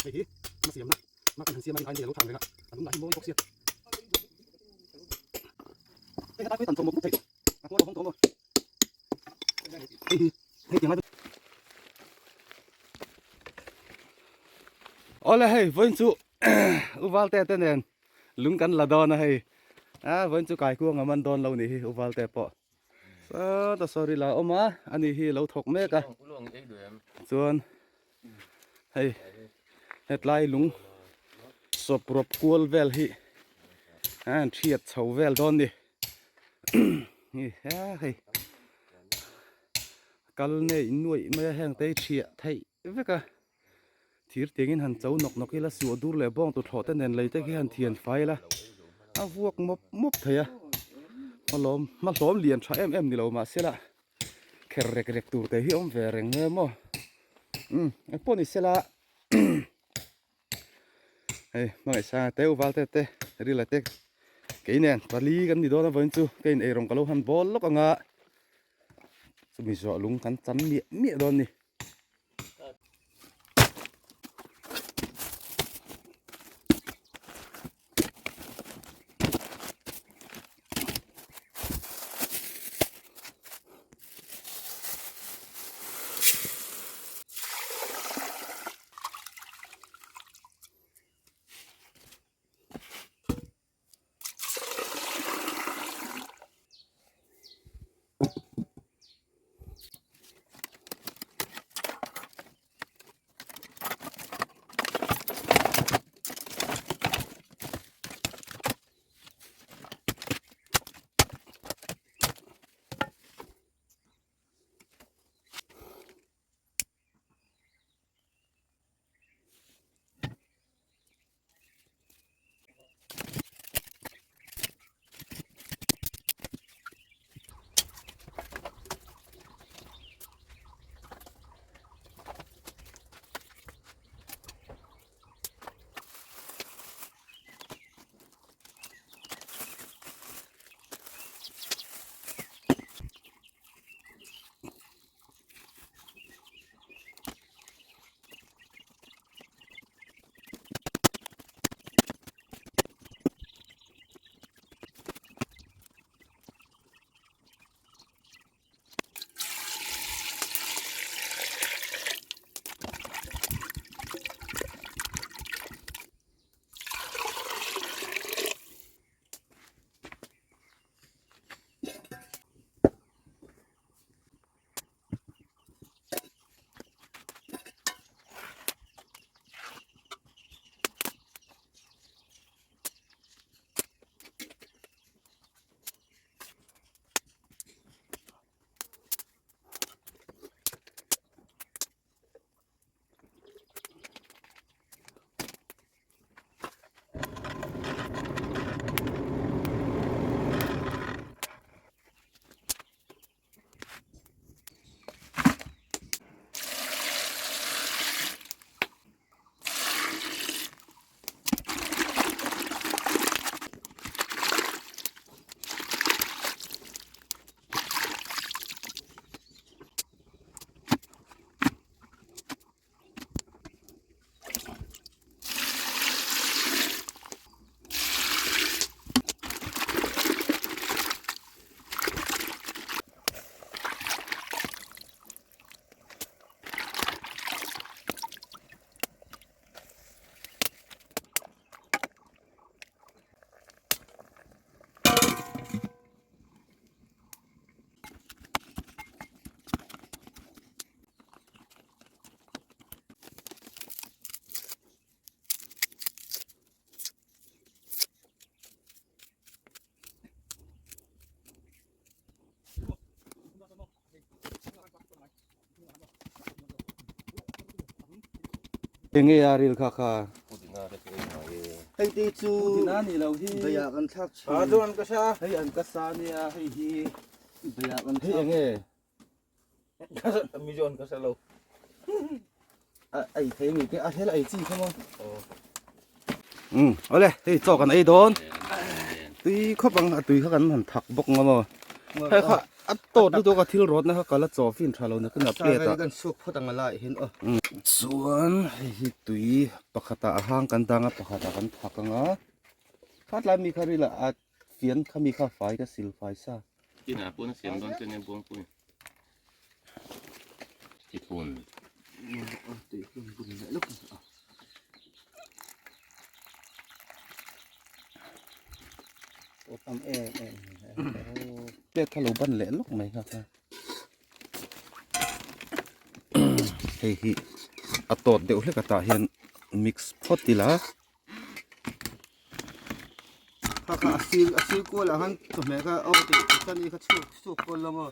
Hei hi a siamna hma kan han siam a rin aiin hei a lo thang reng a, a lung lah hi mawi bawk sia. Hei hetlai pawh hi tan tawh mawp mawp thei a hmuar lo hawng tawh maw. Hei hi hei tiang lai Awle hei vawiin chu U Valte te nen lung kan la dawn a hei a vawiin chu kaikuang a man dawn lo nih hi U Valte pawh. Sawta sorry la awm a ani hi lo thawk mek a chuan hei hetlai lung sawp rawp kual vel hi a an thiat chho vel dawn ni hi hei kal nei nuaih mai a heng te hi thiah theih vek a thir tiangin han cho nawk nawk ila suah dur leh bawng tuthlawh te nen lei te khi han thian fai ila a vuak mawp mawp thei a hmalawm hmahlawm lian tha em em ni lo mahse la kher rek rek tur te hi awm ve reng em aw umm engpawh ni sela hei hmangaih sanga te uval te te rila te kei nen pali kan ni dawn a vawiin chu ka in eirawng ka lo han bawl lawk anga chumi zawh lung kan chan miah miah dawn a ni. Enge a ril kha kha Hei te chu Pudina ni lo hi Beia kan thlak thin. A chuan ka sa. Hei an ka sa nia hei hi Beia kan hei thlak. enge Mi zawn ka sa lo. A ei thei mi te a hel ei chi kha maw. Um awle hei chaw kan ei dawn. Tui khawp ang a tui kha kan han thak bawk nga maw. Hei kha. A tawt lutuk a thil rawtna kha ka la chaw fin tha lo na ka na plate ah. Kan suak phawt ang a laiah hian aw. Chuan hei hi tui pakhatah a hang kan dang a pakhatah kan thak ang a. Khatlai mi kha ril a fian kha mi kha fai ka sil fai sa. Tinah pawn a siam dawn chuan nia buangpui. Thithun. Plate kha lo ban leh lawk mai kha kha. Hei hi a tawt deuh hlek atah hian mix phawt ila. Kha kha a sil a sil kual ah khan chawhmeh kha aw tih chuan i kha chhuak chhuak kual lo maw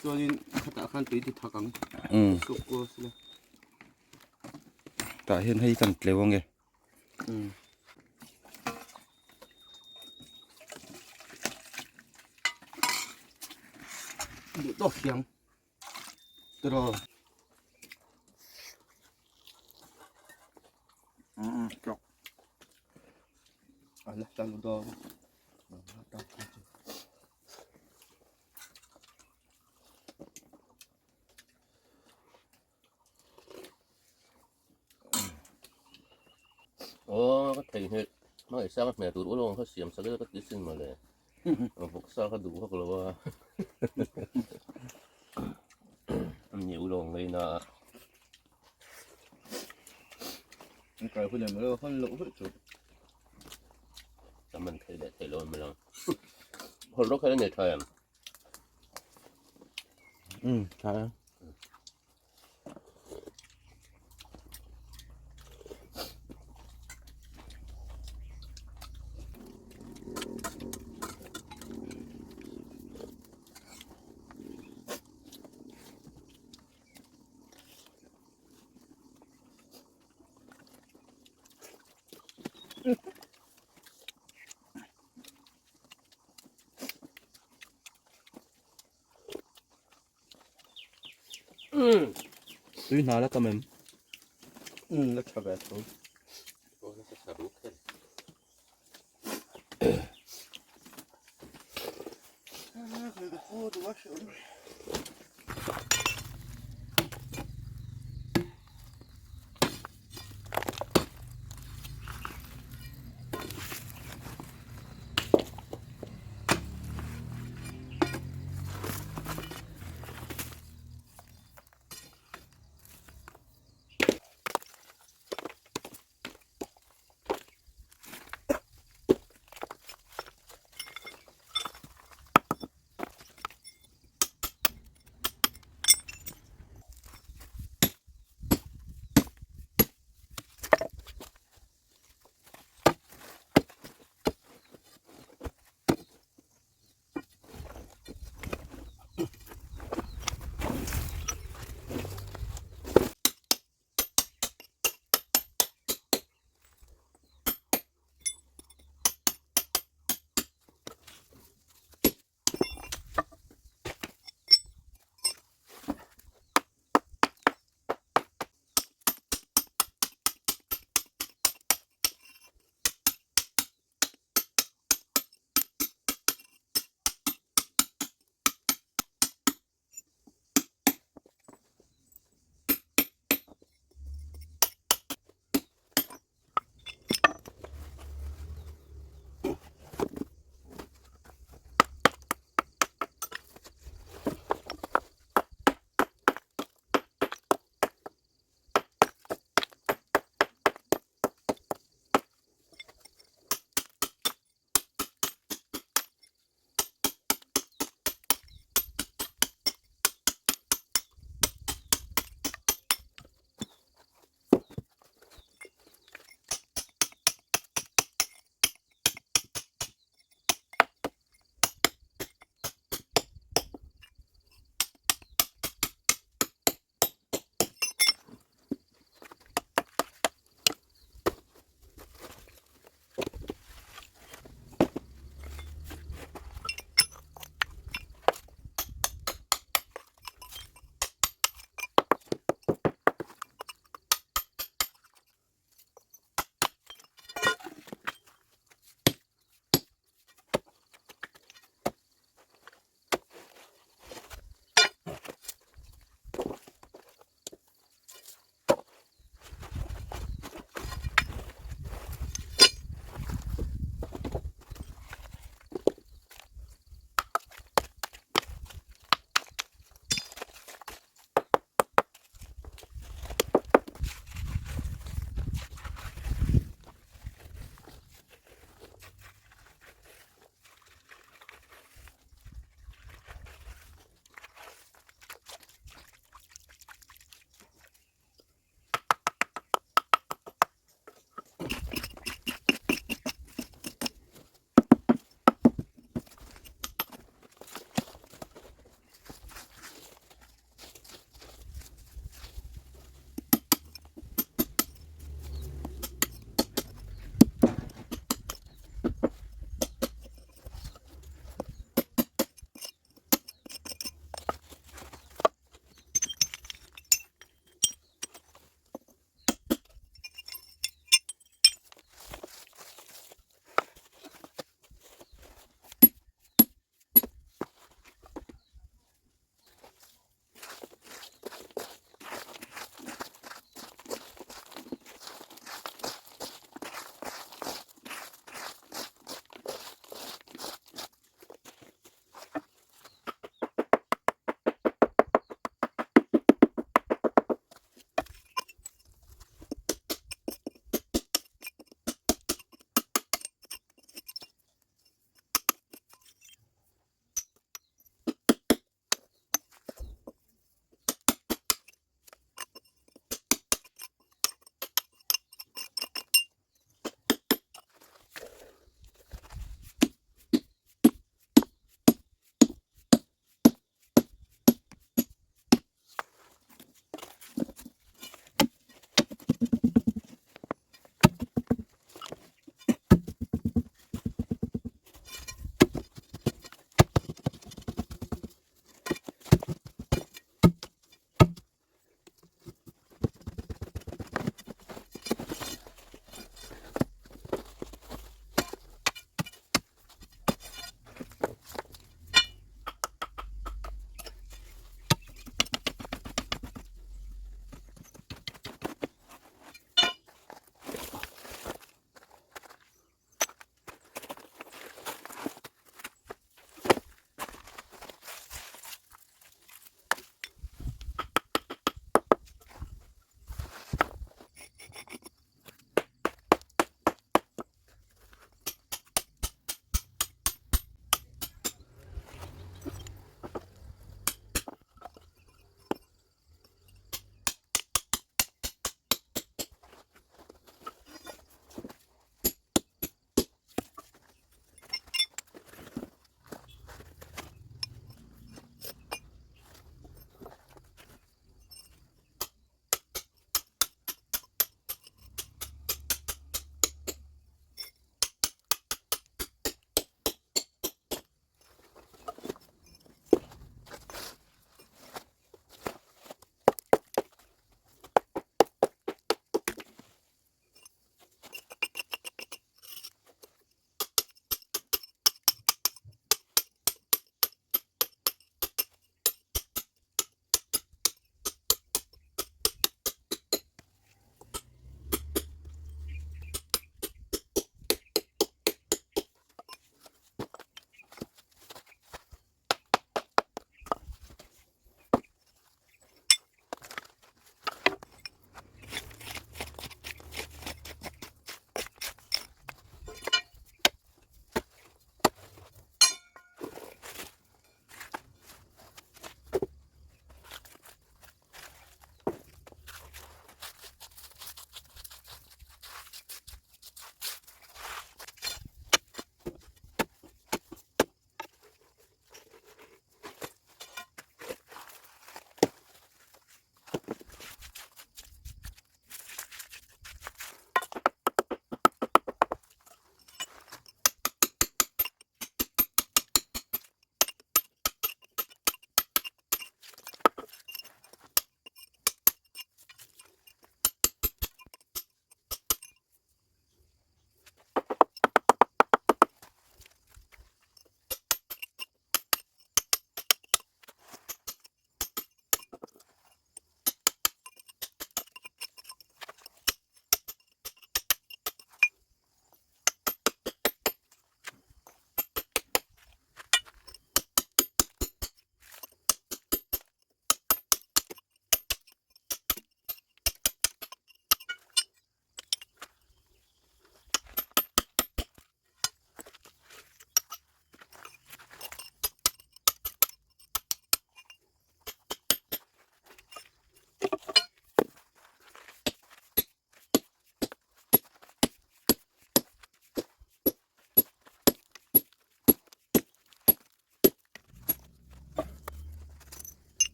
chuanin khatah khan tui ti thak ang chhuak kual sila tah hian hei kan tleu ange duh tawk hiang tiraw Aw ka theihnghilh hmangaihsanga hmel tur ulawng kha siam sak ila ka ti sin mawle vawksa kha duh vak lo a ani ulawng ngaina a. Ka man thei leh thei lo a malang. Hawlh rawk kha la nei tha em? Um tha e. Tui hna la tam em? Um la tha ve tho.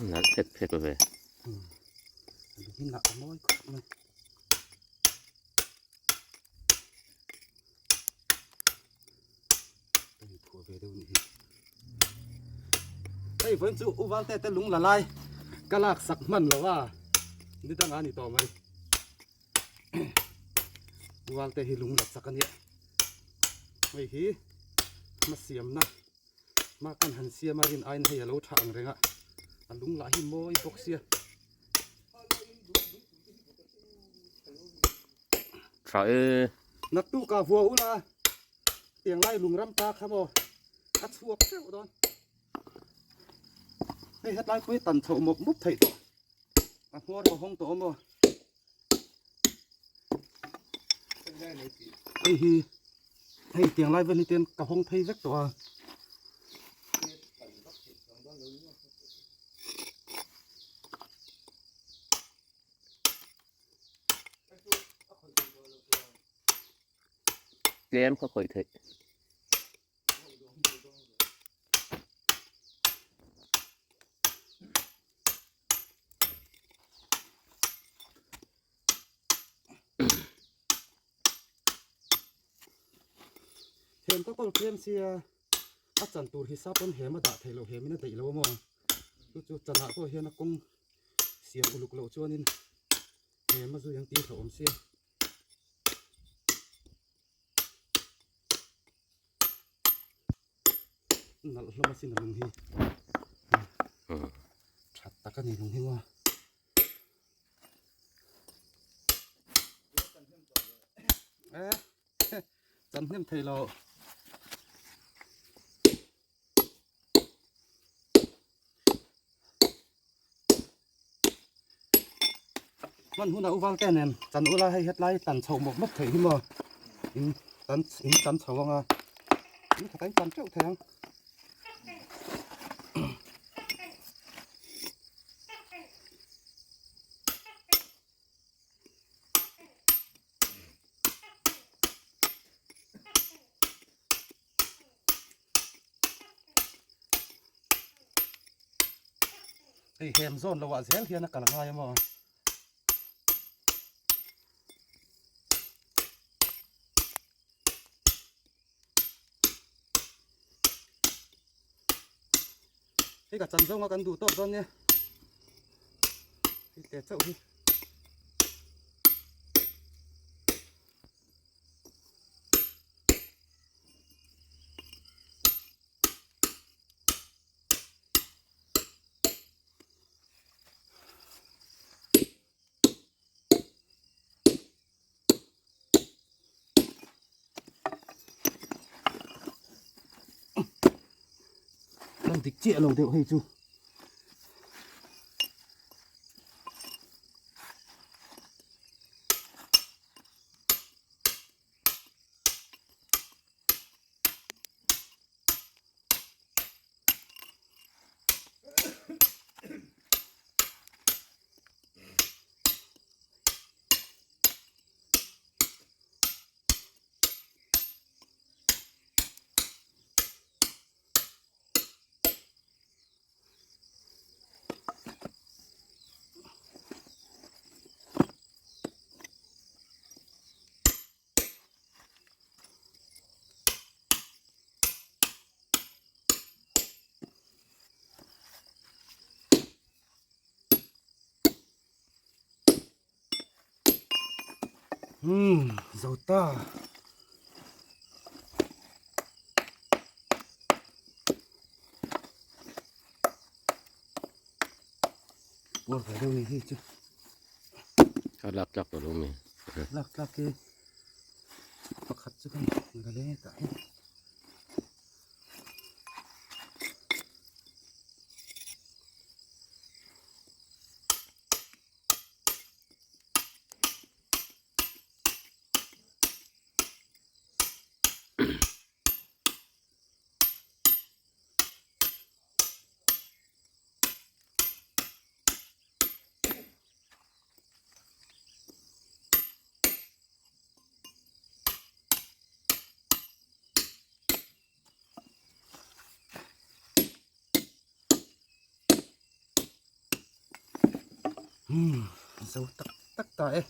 Nalh phet phet ve. Lung hi nalh a mawi khawp mai. Ka inphuah ve deuh nih hi. Hei vawiin chu U Valte te lung la lai ka lak sak hman lo a, ni dangah a ni tawh mai. U Valte hi lung la chak a nia. Hei hi hmasiamna hma kan han siam a rin aiin hei a lo tha ang reng a, a lung lah hi mawi bawk sia. Tha e. Naktuk ah vua ula tiang lai lung ram ta kha maw a chhuak teuh dawn. Hei hetlai pawh hi tan chhoh mawp mawp theih tawh a hmawr a hawng tawh maw. Hei hi hei tiang lai vel hi ten ka hawng phei vek tawh a. Tlem kha khawih theih. Hem ka kawl tlem sia a chan tur hi sap pawn hem a dah theih loh hem in a daih lo a maw chu chu chanah pawh hian a kawng siam uluk loh chuanin hem a zui ang tih hlauhawm sia. Nalh hlawm asin a lung hi that tak a ni lung hi maw. Eh chan hnem thei lo. Hman hunah u Valte nen chan ula hei hetlai tan chhoh mawp mawp theih hi maw in tan in chan chho anga in khat a in chan teuh thei ang. Hei hem zawn lo ah zel hian a kal ngai a maw. Hei ka chan zawnga kan duh tawk dawn nia. Hei te chauh hi. Kan dik chiah lo deuh hei chu. Umm zo ta. Puar ve deuh ni hi chu. A lak tlak tawh lo mi. Lak tlak e pakhat chu kan la leng tah hian. Umm zo tak tak ta e.